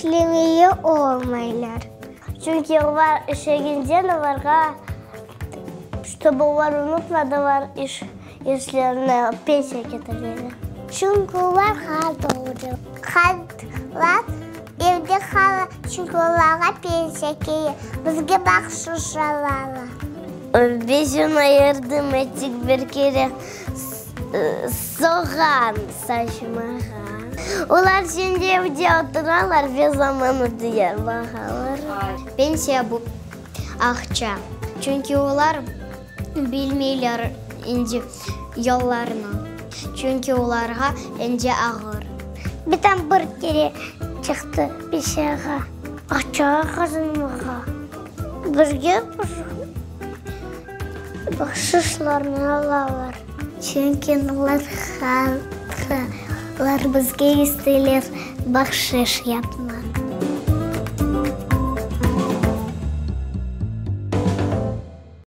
İşlemeye olmaylar. Çünki olar işlegenden olarğa, ştobu olar unutmadılar iş, işlerini, pensiya ketireler. Çünki olar qart oldı. Qartlar evde qala, çünki olarğa pensiya kele, bizge bahşış alalar. Biz oña yardım ettik bir kere soğan saçmağa. Olar şimdi evde oturalar ve zaman ötüyer baqalar. Pensiya bu aqça, çünki olar bilmeyler endi yollarnı, çünki olarğa endi ağır. Bitam bir kere çıqtı pensiyağa, aqça qazanmağa. Bizge bahşışlarnı alalar. Çünki olar halqlar bizge isteyler bahşış yapmaq.